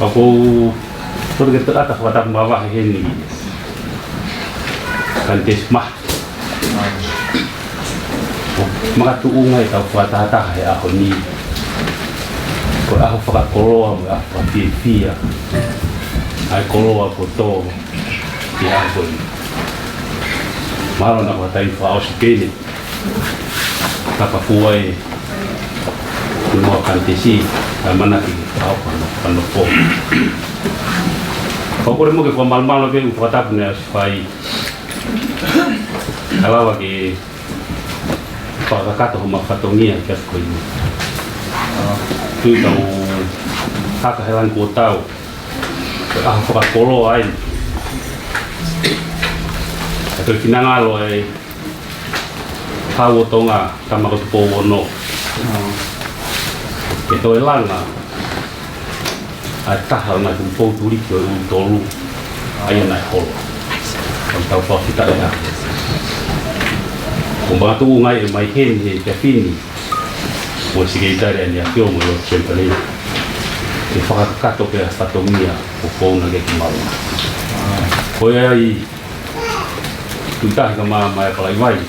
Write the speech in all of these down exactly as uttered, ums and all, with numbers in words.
Pea ʻoku ou totonu ke tau ʻata fakatapu mavahe heni. Kanitesi Mahe. ʻOku makatuʻunga ʻetau fakatahataha he ʻaho ni. Ko e ʻaho fakakoloa mo e ʻaho fakafiefia ʻa e koloa kotoa ʻi he ʻaho ni. Mahalo naʻa ko ha taimi fakaʻosi pē eni. Ka ka fua e mo kanitesi, ʻamanaki ke tau fano, fano fo. Ka ʻoku ou kole mo ke fakamalumalu pē ʻeku fakatapu naʻe ʻosi fai. Ka lava ke fakakakato homa fatongia ki he efiafi ko eni. Tui tau haka he langi kuo tau. ʻAho fakakoloa ai. Ka toe finangalo e Hau ʻo Tonga, Tama ko Tupou Ono. Ke toe langa ʻa e taha ʻo e ngaahi poupou tuliki ʻo e ʻUlutolu, ʻa ia naʻe holo. Ka tau fakafetaʻi ʻa e makatuʻunga ʻa e mai heni he efiafi ni. Mo e Sekelitali ʻa ʻEne ʻAfio mo e Lord Chamberlain. Ke fakakakato pē ʻa e fatongia ʻo e poupou naʻe kei maʻu. Ko ia ai, Tuʻitahi kae ʻumaʻā Maea Palaivai.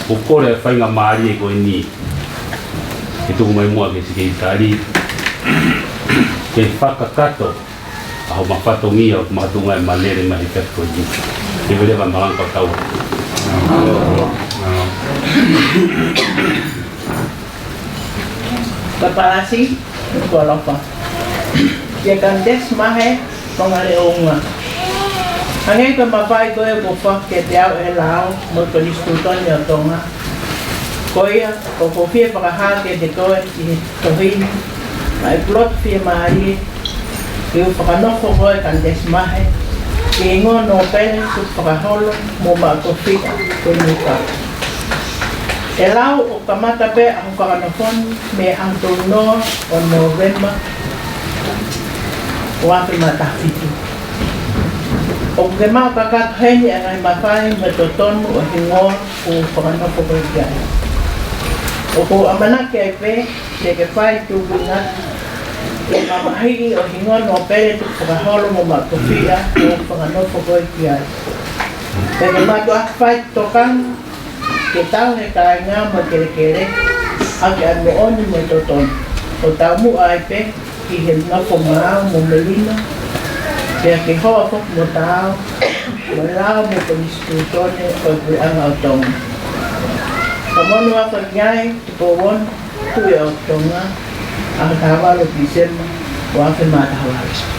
ʻOku ou kole ʻa e faingamālie ko eni ke tuku mai muʻa ki he Sekelitali ke fakakakato ʻa homa fatongia ʻoku makatuʻunga ʻa e malele mai he efiafi ko eni. Ke veleva malanga kau tau. Kapalasi, ko alofa. Kia Kanitesi Mahe, Tongaleʻounga. Hangē ko e mafai ko ē kuo foaki kiate au ʻe he lao mo e Konisitūtone ʻo Tonga. Ko ia, ʻoku ou fie fakahā kiate koe ʻi he tohi ni, ʻa ʻeku lotu fiemālie, ke u fakanofo koe Kanitesi Mahe, ki he hingoa nōpele Tukufakaholo mo Maʻutofiʻa ko e Nuka. ʻE lau ʻoku kamata pē ʻa hoku fakanofo ni mei he ʻaho tolu noa ʻo Nōvema ua afe mā taha fitu. ʻOku ke maʻu kakato heni ʻa e ngaahi mafai mo e totonu ʻo e hingoa kuo u fakanofo koe ki ai. ʻOku ou ʻamanaki ai pē te ke fai tuʻunga ke mamahiʻi ʻa e hingoa nōpele Tukufakaholo mo Maʻutofiʻa kuo u fakanofo koe ki ai. Te ke mātuʻaki fai tokanga ke tauhi e kāinga mo e kelekele, ʻaki ʻa e moʻoni mo e totonu. ʻO taumuʻa ai pē ki he nofo maau mo melino, pea ke hoa foki mo taau, mo e lao mo e Konisitūtone ʻo e Puleʻanga ʻo Tonga. Ka monū ʻa e fai ai, Tupou Ono, Tuʻi ʻo Tonga, ʻaho taha valu Tīsema, ua afe mā taha valu.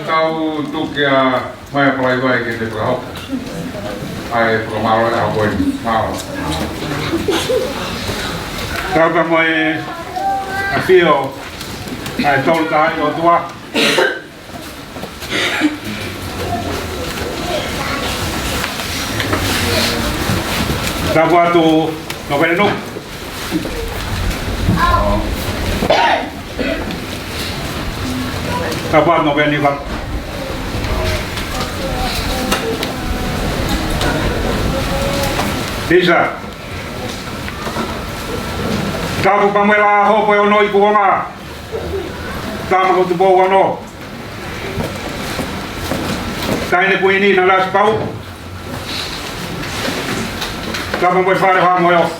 Tau tuku ʻa Maea Palaivai ke ne fakahoko ʻa e fakamālō ʻa e ʻaho ko eni. Mālō. Tau ka mo e ʻafio ʻa e Tolu Tahaʻi ʻOtua. Tapu atu Nōpele Nuku. Tapu atu Nōpele Niufaku. Lisa. Tapu pea mo e Laʻā Hopo ʻe Ono ʻi Kuonga. Tama ko Tupou Ono. Taʻahine Kuini Nanasipauʻu. Tapu mo e Fale Haʻa Moheofo.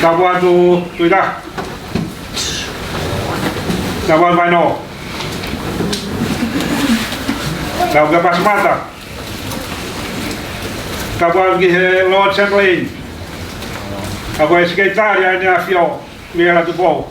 Tapu atu Tuʻitahi. Tapu atu Vainoa. Tapu kia Pasimata. Tapu atu ki he Lord Chamberlain. Tapu e Sekelitali ʻa ʻEne ʻAfio, Miela Tupou.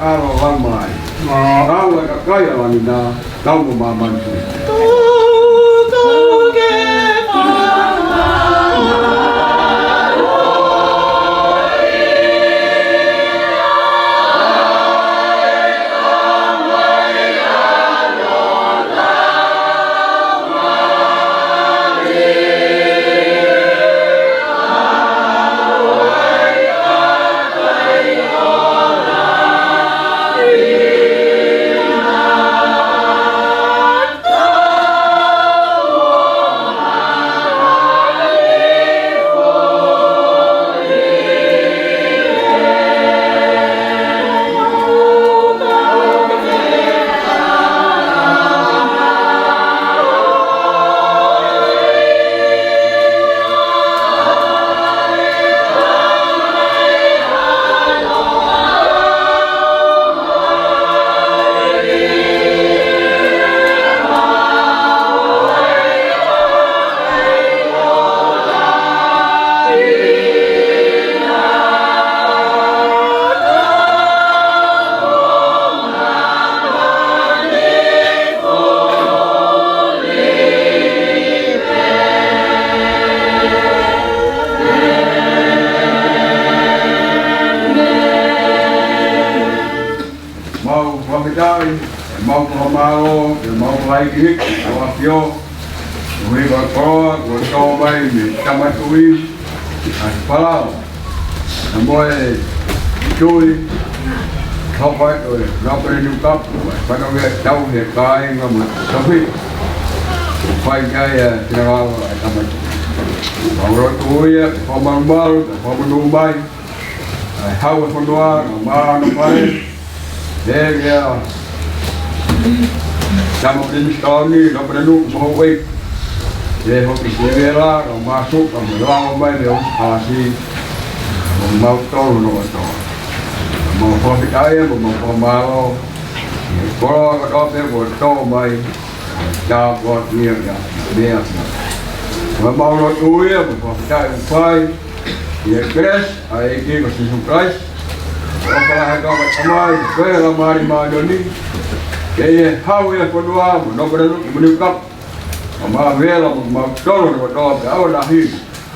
ʻAlo ʻo Laumālie. Kau e kakai ʻa langi na, kau mo māmani. Mau fakamālō, ʻe mau faʻihi, ʻo ʻAfio, ʻo e koloa, kuo tō mai mei he Tama Tuʻi, ʻa e Palau. Naʻa mo e tui, hoko atu e Nōpele Niu Kapu, ʻa e fānau ia tau he kāinga mo e tohi. Fai ki ai ʻa e finangalo ʻa e Tama Tuʻi. Mau lotu ia, ke fakamalumalu, ke fakamonū mai ʻa e hau ʻa e fonua, ka mālō ʻa e fai. He kia Tama Pilinisi Taoni, Nōpele Nuku mo Houʻeiki. He hoki Sivela, ka māsuka mo lao mai mei he ʻOsi Kalasi. Mo mau tolu no oto. Mau fakafetaʻi, mo mau fakamālō. He koloa kotoa pē kuo tō mai. Tāpuaki ia, ia, ia. Mo mau lotu ia, mo fakafetaʻi ʻoku fai. ʻI he kelesi ʻa e ʻEiki ko Sīsū Kalaisi, ʻofa lahi ʻa e ʻOtua ko e Tamai, ko e Laumālie Māʻoniʻoni, ke ʻi he hau ʻa e fonua, mo Nōpele Nuku mo Niu Kapu, mo mau vela, mo mau tolo, mo tō, pea ʻo lahi,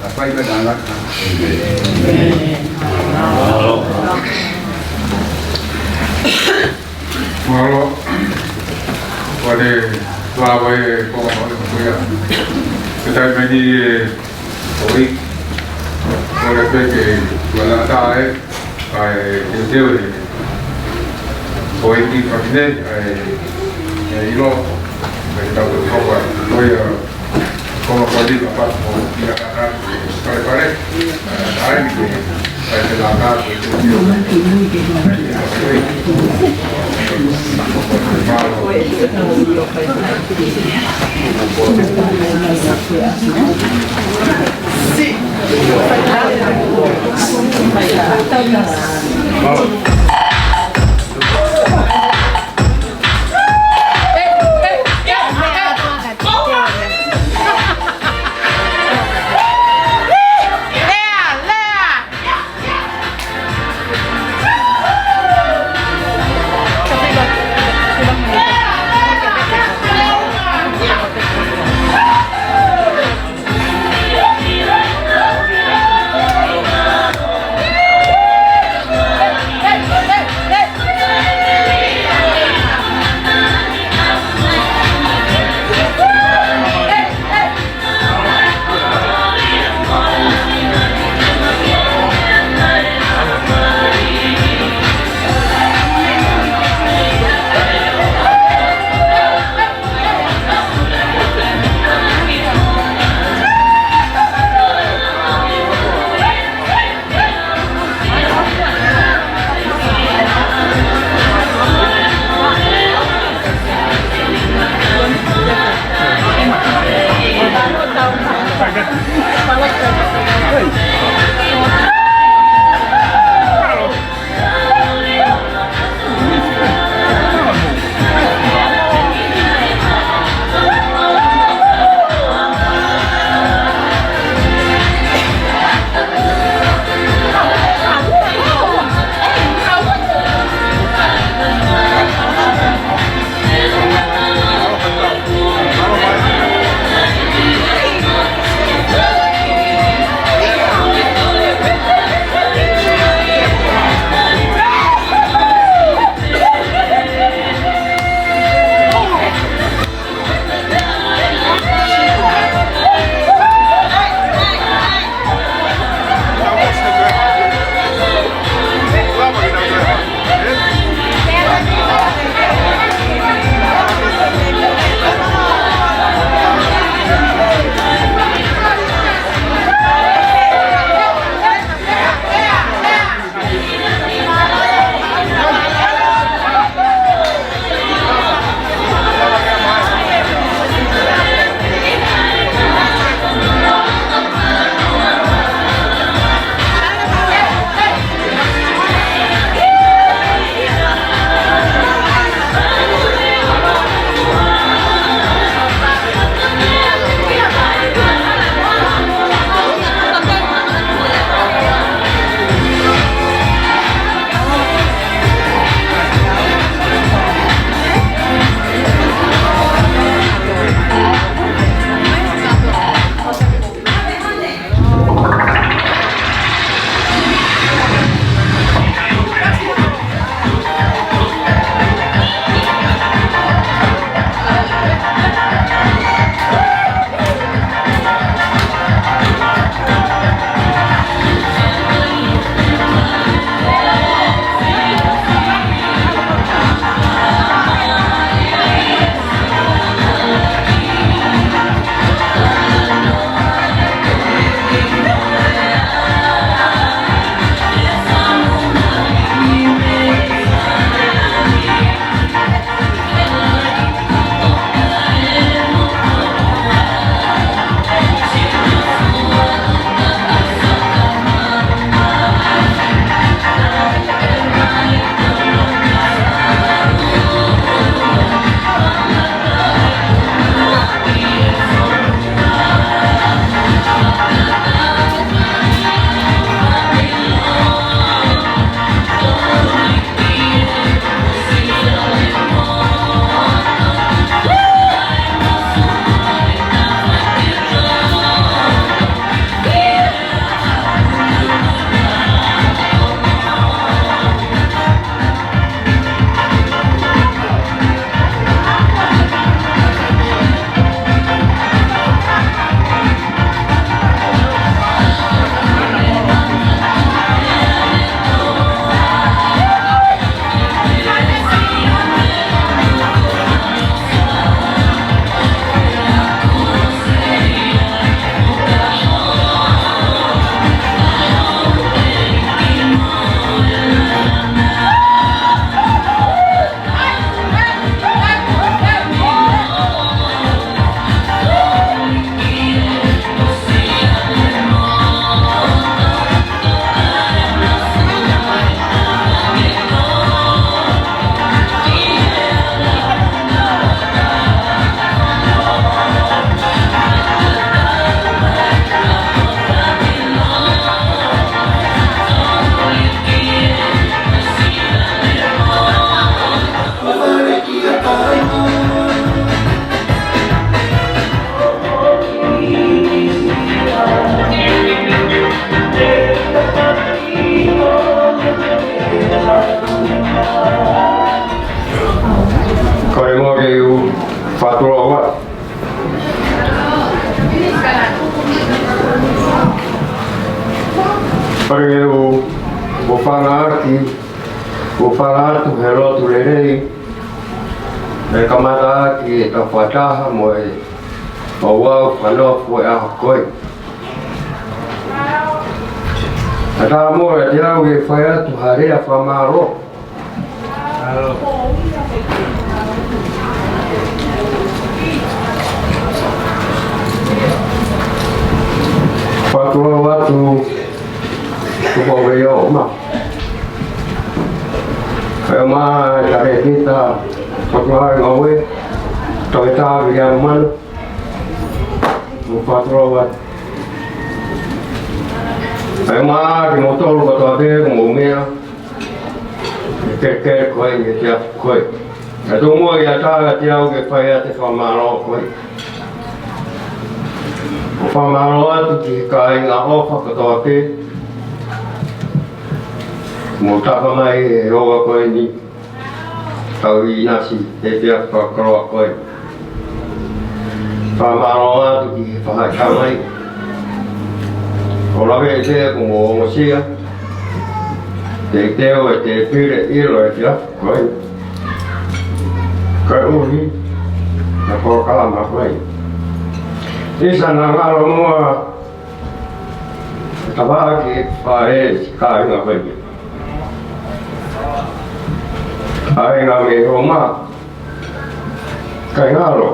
ka fai ka tānaka. Mālō. Mālō. Ua te lava e konga mai ko ia. Ke tai mai ni e ʻOi. Ua te peke ua la tae. ʻAi, te te ue. ʻOi ki paki ne. ʻAi, e ilo. ʻAi, tau te kau ai. ʻOi, ʻa. Kole muʻa ke u fakatulou atu. Kole ke u, u hūfanga ʻaki, u hūfanga atu he lotu lelei, ʻe kamata ʻaki ʻetau fakataha mo e ouau fakanofo ʻo e ʻaho ko ē. Kae ʻatā muʻa kiate au ke fai atu ha lea fakamālō. Fakatulou atu, Tukuʻaveio Oma. Kae ʻumaʻā e Talēkita Potungāue Ngoue, Toketā Viliami Manu. Mo fakatulou atu. Kae ʻumaʻā kimoutolu kotoa pē ʻoku mou meʻa he kelekele ko eni he efiafi ko ē. Kae tuku muʻa ke ʻatā kiate au ke fai atu e fakamālō ko ē. ʻOku ou fakamālō atu ki he kāinga ʻofa kotoa pē ʻoku mou tafa mai he houa ko eni. Tau ʻinasi he efiafi fakakoloa ko ē. Fakamālō atu ki he faʻahi tamai. ʻOku ou lave ʻi he ʻoku mou ongosia. Teuteu e tēpile ʻilo he efiafi ko ē. Koeʻuhi ko e polokalama ko ē. ʻIsa naʻa ngalo muʻa, tapa ki he faʻē siʻi kāinga ko ē. Kāinga mei Homa. Kae ngalo.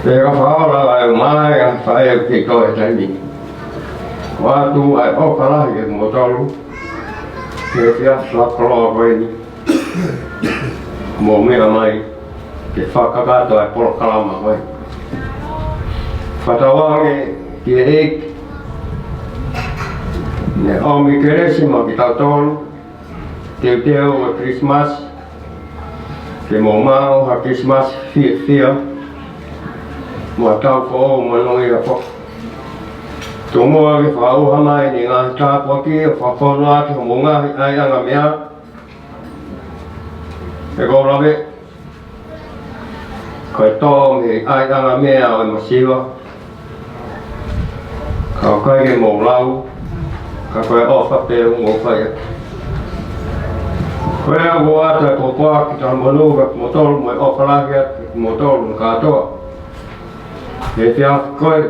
Pea ka fakaola ʻa e ʻomai ʻa e faʻē ʻoku kei toe he taimi ni. ʻOatu ʻa e ʻofa lahi kiate kimoutolu he efiafi fakakoloa ko eni. Mou meʻa mai ke fakakakato ʻa e polokalama ko ē. Fakatauange ki he ʻEiki, ne ʻomi kelesi maʻa kitautolu, teuteu ʻa e Kilisimasi, ke mou maʻu ha Kilisimasi fiefia, mo ha taʻu foʻou monūʻia foki. Tuku muʻa ke fakaʻuha mai ʻa e ngaahi tāpuaki ʻo fakafonu atu ki hoʻomou ngaahi ʻaiʻanga meʻa, he ʻoku ou lave, ko e tō mei he ʻaiʻanga meʻa ʻo e masiva, ka ʻoku ʻikai ke mou lau, ka ko e ʻofa pē ʻoku mou fai atu. Ko ia ʻoku ou ʻoatu e pōpoaki talamonū kiate kimoutolu mo e ʻofa lahi atu kiate kimoutolu kātoa he efiafi ko ē.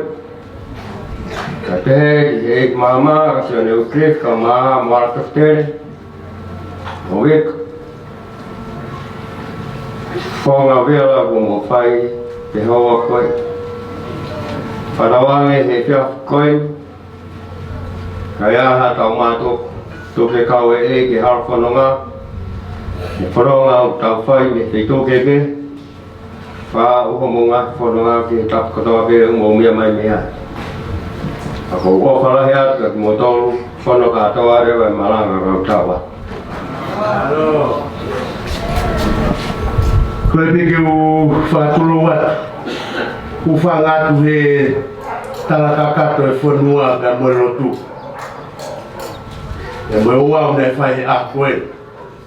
Kae pehē ki he ʻEiki Māmā, ʻa Sione Uikilifi, kae ʻumaʻā Moala Tofitele, ʻo ika fonga vela kuo mou fai he houa ko ē. Fakatauange he efiafi ko ē, ka ʻi ai haʻatau mātuku, tuku ke kau e ʻEiki ki he hala fononga, he fononga ʻoku tau fai mei he feituʻu kehekehe, fakaʻuha hoʻomou ngaahi fononga ki he tapu kotoa pē ʻoku mou meʻa mai mei ai. ʻOku ou ʻofa lahi atu kiate kimoutolu, fono kātoa leva e malanga kae tau ā. Kole pē ke u fakatulou atu, hūfanga atu he tala kakato e fonua pea mo e lotu. Pea mo e ouau naʻe fai he ʻaho ko ē.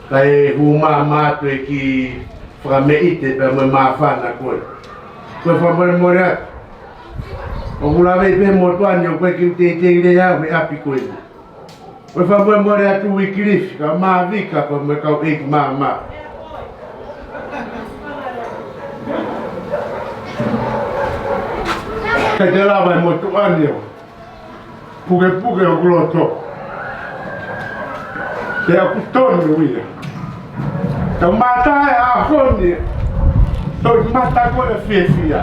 Kae hū maʻamaʻa atu e kiʻi fakameʻite pea mo e māfana ko ē. Ko e fakamolemole atu. ʻOku ou lave pē he motuʻa ni ʻoku ʻikai ke u teitei lea au he ʻapi ko eni. Ko e fakamolemole atu Uikilifi, kae ʻumaʻā Vika, kae ʻumaʻā e kau ʻeiki Māmā. ʻIkai te u lava he motuʻa ni ʻo pukepuke hoku loto. Pea ʻoku tonu ia. Tau mātā he ʻaho ni, toʻi mata ko ē ʻo e fiefia.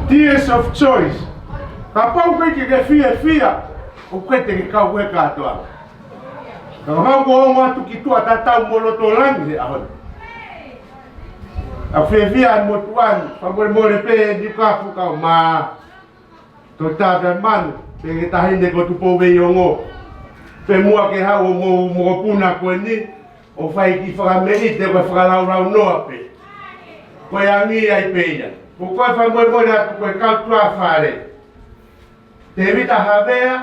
Tears of joy. Kapau ʻoku ʻikai ke ke fiefia, ʻoku ʻikai te ke kau he kātoanga. Ka kapau kuo ongo atu ki tuʻa tatau mo loto langi he ʻaho ni. ʻOku fiefia e motuʻa ni, fakamolemole pē Niukafu kae ʻumaʻā Toketā Viliami Manu, pea ki he Taʻahine ko Tupou Veiongo. Pea muʻa ke haʻu hoʻomou mokopuna ko eni, ʻo fai e kiʻi fakameʻite ko e fakalaulaunoa pē. Ko e angi ai pē ia. Ko koe fakamolemole atu ko e kau tuʻa fale. Tēvita Havea,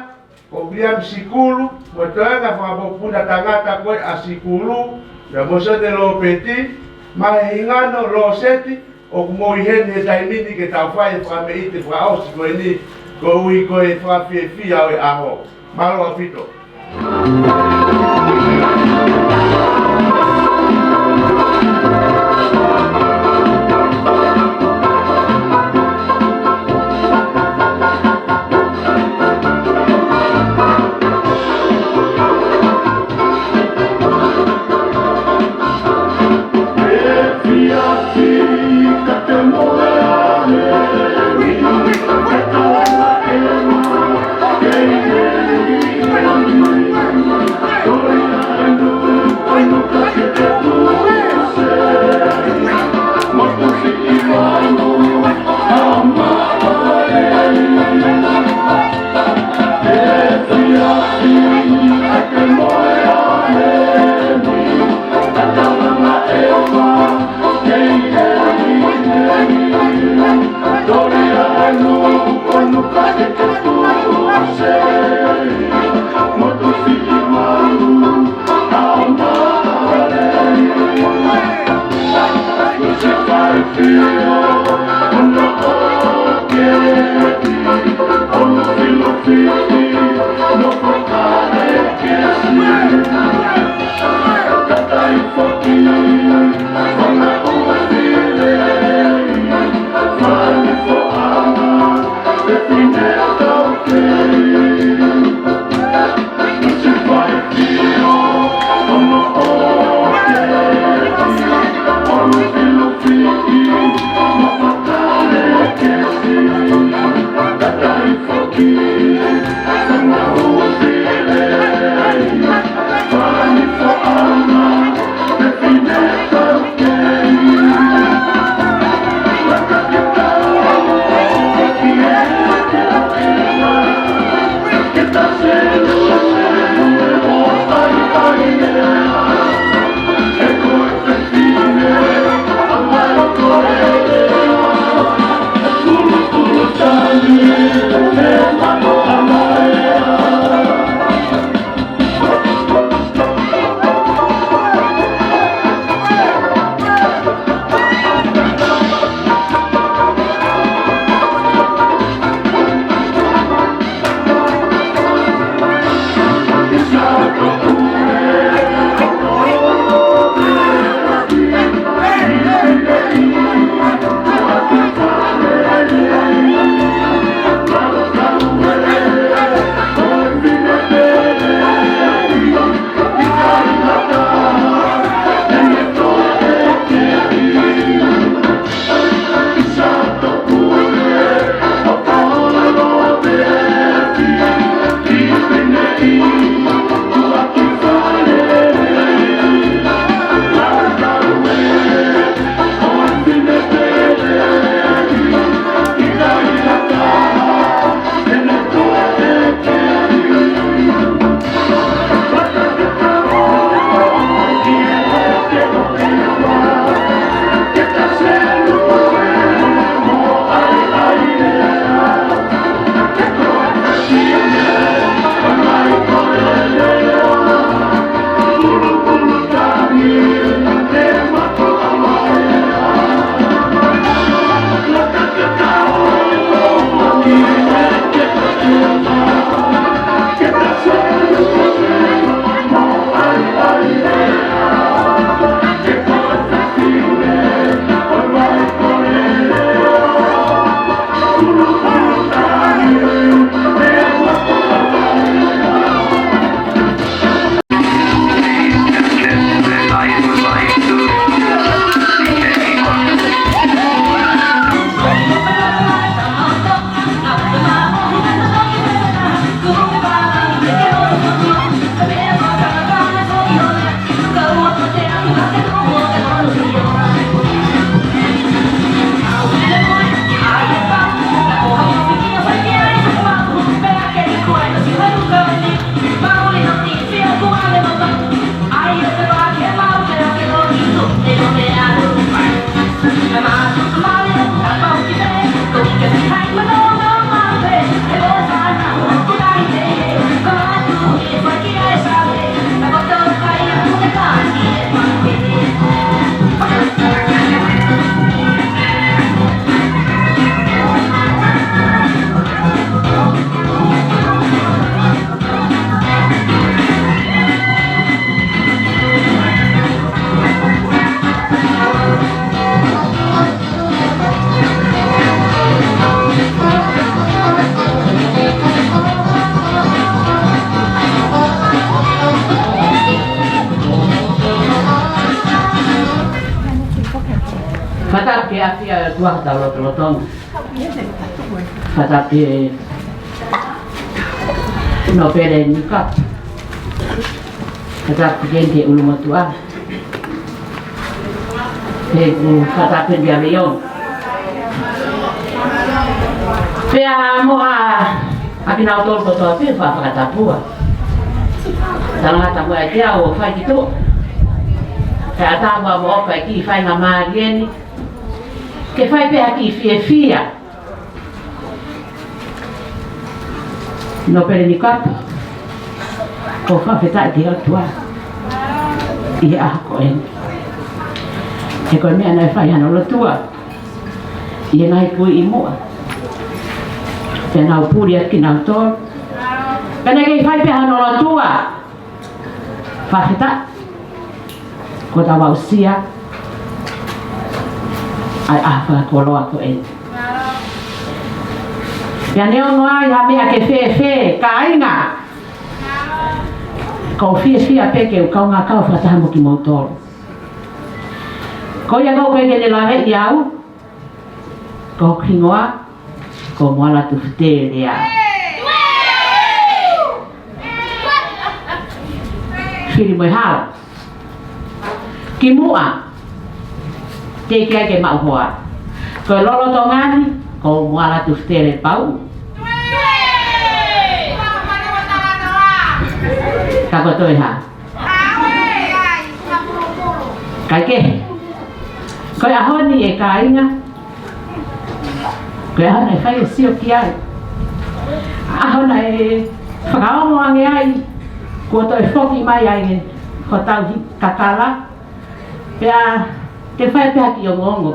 ko Viliami Sikulu, mo e toenga fakamokopuna tangata ko ē ʻa Sikulu, pea mo Sione Lopeti, Mahe Hingano Loseti, ʻoku mou ʻi heni he taimi ni ke tau fai e fakameʻite fakaʻosi ko eni, koeʻuhi ko e fakafiefia ʻo e ʻaho. Mālō ʻaupito. Fakatapu ki he ʻafio ʻa e ʻOtua ʻi hotau lotolotonga. Fakatapu ki he Nōpele Niukapu. Fakatapu ki he ʻulumotuʻa. He ʻoku fakatapu ki he ʻAvio. Pea mo ʻa, ʻa kinautolu kotoa pē ʻoku fakatapu. Talangata mo e ʻEiki ʻoku fai ki tuʻa. Pea ʻatā mo ʻa mo ʻofa ki he faingamālie ni. Ke fai pē ha kiʻi fiefia. Nōpele Niukapu, ʻoku ou fakafetaʻi ki he ʻOtua ʻi he ʻaho ko eni. He ko e meʻa naʻe fai hano lotua ʻi he ngaahi kui ʻi muʻa. Pea nau puli atu kinautolu. Pea naʻe kei fai pē hano lotua. Fakafetaʻi. Kuo tau aʻusia ʻa e ʻaho fakakoloa ko eni. Pea neongo ai ha meʻa ke fēfē, kāinga, ʻoku ou fiefia pē ke u kaungā kau fakataha mo kimoutolu. Ko ia ʻoku ou kei ke ne laveʻi au, ko hoku hingoa ko Moala Tufutele ē. Fili mo e hala. Kimuʻa, teʻeki ai ke maʻu hoa. Ko e lolotonga ni, ko Moala Tufutele Pauʻu. Ka ko toe hā? Kae kehe, ko e ʻaho ni ʻe kāinga, ko e ʻaho naʻe fai e sio ki ai. ʻAho naʻe fakaongo ange ai kuo toe foki mai ai hotau hiki kakala. Pea te fai pē ha kiʻi ongoongo,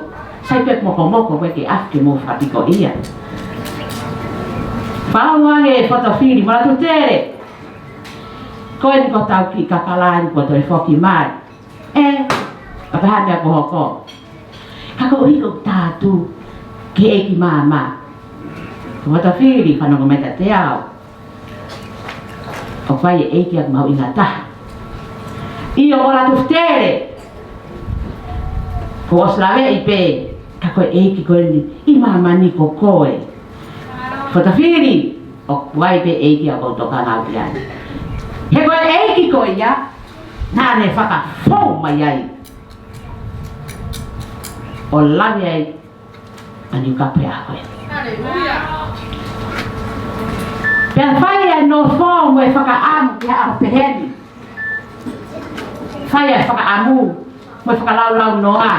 sai pē mokomoko ko e ke afi ke mou fakapiko ia. Fakaongo ange Fotofili Moala Tufutele, ko eni ko hotau kiʻi kakala eni kuo toe foki mai. ʻE, kapau ʻe hā meʻa kuo hoko. Ka ko e ʻuhi ʻoku tātu ki he ʻEiki Māmā. Fotofili, fanongo mai kiate au. ʻOku ʻi ai e ʻEiki ʻoku mahuʻinga taha. ʻIo Moala Tufutele. Kuo ʻosi laveʻi pē, ka ko e ʻEiki ko eni ʻi māmani ko koe. Fotofili, ʻoku ʻi ai pē ʻEiki ʻoku ou tokanga au ki ai. He ko e ʻEiki ko ia, naʻa ne fakafou mai ai ʻo lave ai ʻa Niukapu he ʻaho ko eni. Pea fai e nofo mo e fakaʻamu ki he ʻaho pehē ni. Fai e fakaʻamu mo e fakalaulaunoa.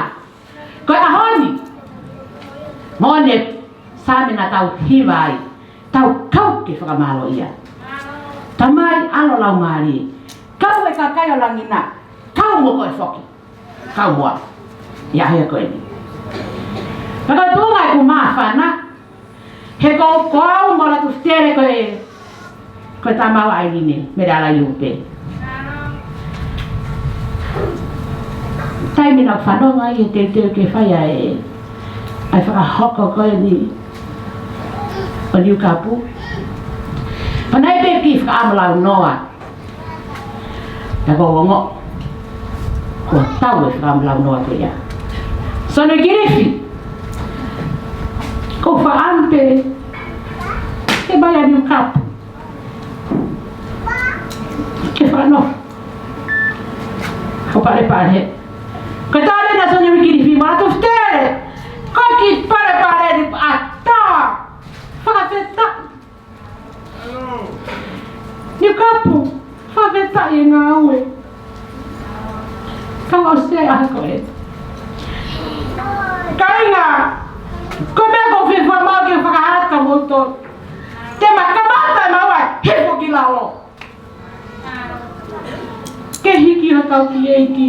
Ko e ʻaho ni, moʻoni e Saame naʻa tau hiva ai, tau kau ke fakamālō ia. Tamai, ʻAlo, Laumālie, kau e kakai ʻo langi na, kau mo koe foki. Kau mo au. ʻI he ʻaho ko eni. Ka ko e tuʻunga ʻeku māfana, he ko, ko au Moala Tufutele ko e, ko e tama ʻo ʻAiline Mele Alaiupe. Taimi naʻa ku fanongo ai he teuteu ke fai ai ʻa e fakahoko ko eni ʻo Niukapu. Pea naʻe pē kiʻi fakaʻamu launoa. Ka ko e ongo, kuo tau e fakaʻamu launoa ko ia. Sione Kilifi, ko e fakaʻamu pē ke ʻomai ʻa Niukapu ke fakanofo ho palepale. Ko e tali ʻa Sione Kilifi, Moala Tufutele, ko e kiʻi palepale ni ʻatā. Fakafetaʻi. Niukapu, fakafetaʻi e ngāue. Ka ʻosi e ʻaho ko ē. Kāinga, ko e meʻa ʻoku ou fie fakamaʻu ke fakahā atu kia moutolu. Te ma kamata ʻemau ʻai, hifo ki lalo. Ke hiki hotau kiʻi ʻEiki.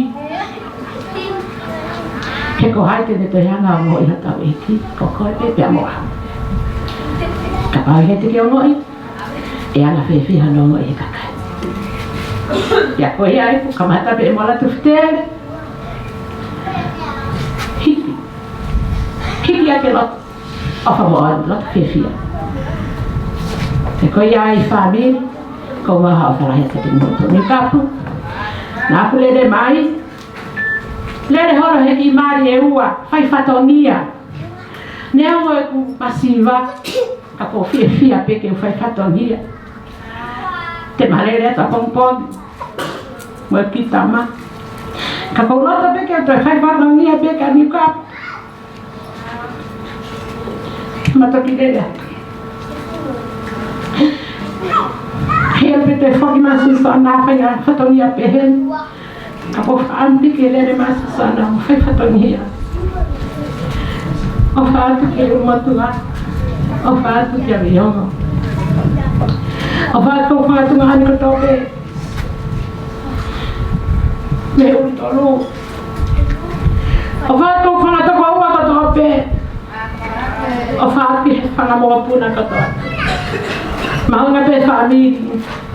He ko hai te ne toe hanga ʻo ongoʻi hotau ʻEiki, ko koe pē pea mo au. Kapau ʻe ʻikai te ke ongoʻi, ʻe anga fēfē hono ongoʻi ʻe he kakai? Pea ko ia ai, kuo kamata pē ʻe Moala Tufutele. Hiki. Hiki ʻa e loto ʻofa mo e loto fiefia. He ko ia ai fāmili, ʻoku ou ʻofa lahi atu kiate kimoutolu. Niukapu, naʻa ku lele mai, Lele holo he kiʻi mali ʻe ua, fai fatongia. Neongo ʻeku masiva, ka ʻoku ou fiefia pē ke u fai fatongia. Te ma lele atu ʻapongipongi mo e kiʻi tama. Ka ʻoku ou loto pē ke u toe fai fatongia pē kia Niukapu. Ma toki lele atu. He ʻalu pē toe foki mai ʻa Susana ʻo fai ha fatongia pehē. Ka ʻoku ou fakaʻamu pē ke lele mai ʻa Susana mo fai fatongia. ʻOfa atu ki he ʻulumotuʻa. ʻOfa atu kia Viongo. ʻOfa atu ki he fanga tuongaʻane kotoa pē mei he ʻulu tolu. ʻOfa atu ki he fanga tokoua kotoa pē. ʻOfa atu ki he fanga mokopuna kotoa. Mahuʻinga pē fāmili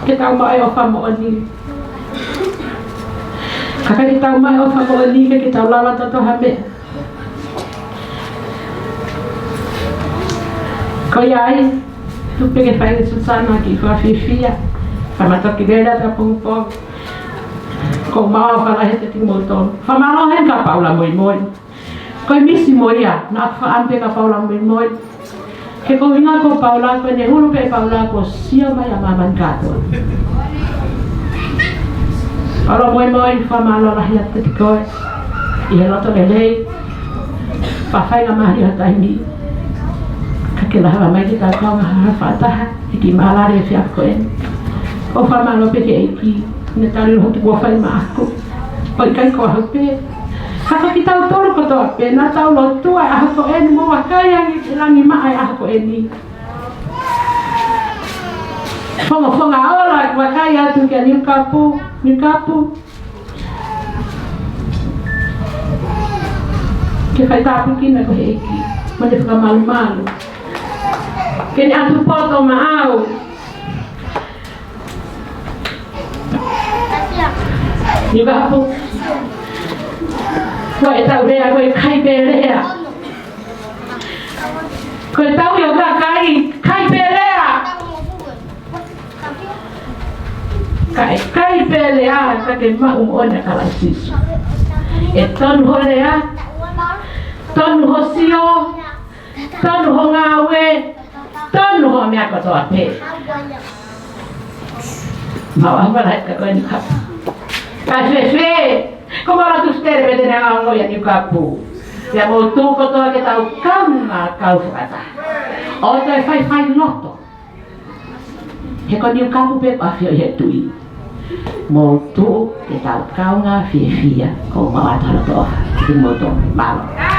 ke tau maʻu e ʻofa moʻoni. Ka ʻikai ke tau maʻu e ʻofa moʻoni, ʻikai ke tau lava ʻo toto ha meʻa. Ko ia ai, tuku pē ke fai ʻe Susana ha kiʻi fakafiefia, ka ma toki lele atu ʻapongipongi. Ko mau fala he te ti mo to. Fakamālō heni kia Paula Moimoi. Ko e misi mo ia, naʻa ku fakaʻamu pē kia Paula Moimoi. He ko e ʻuhinga ko Paula, ko ʻene hulu pē Paula kuo sio mai ʻa māmani kātoa. Paula Moimoi, fakamālō lahi atu kiate koe ʻi he loto lelei, fafai ngā mahali ha taimi. Ka ke lava mai ke tau kaungā ha fakataha ʻi he kiʻi mālale ʻi he efiafi ko eni. ʻOku ou fakamālō pē ki he ʻEiki, ne tali lotu kuo fai maʻaku. ʻOku ʻikai ko au pē. Ka ko kitautolu kotoa pē, naʻa tau lotua he ʻaho ko eni mo vakai ange ki langi maʻa he ʻaho ko eni. Fonga, fonga ola, vakai atu kia Niukapu, Niukapu. Ke fai tāpuekina koe ʻe he ʻEiki, mo ne fakamalumalu. Ke ne ʻatu poto maʻau. Niukapu. Ko ʻetau lea, ko e kai pē lea. Ko ʻetau ʻio ka kai, kai pē lea. Kai, kai pē lea, ka ke maʻu moʻoni ʻa Kalaisi Sīsū. ʻE tonu hoʻo lea, tonu hoʻo sio, tonu hoʻo ngāue, tonu hoʻo meʻa kotoa pē. Mau ʻaho vala he ka ko e Niukapu. Ka fēfē, ko mau lotu tele pē te ne ngāue ʻa Niukapu. Pea mou tuʻu kotoa ke tau kaungā kau fakataha. ʻO toe faifai loto. He ko Niukapu pē ʻoku ʻafioʻi ʻe he tuʻi. Mou tuʻu ke tau kaungā fiefia, ko mau ʻatu ha loto ʻofa. Ki mou to, mālō.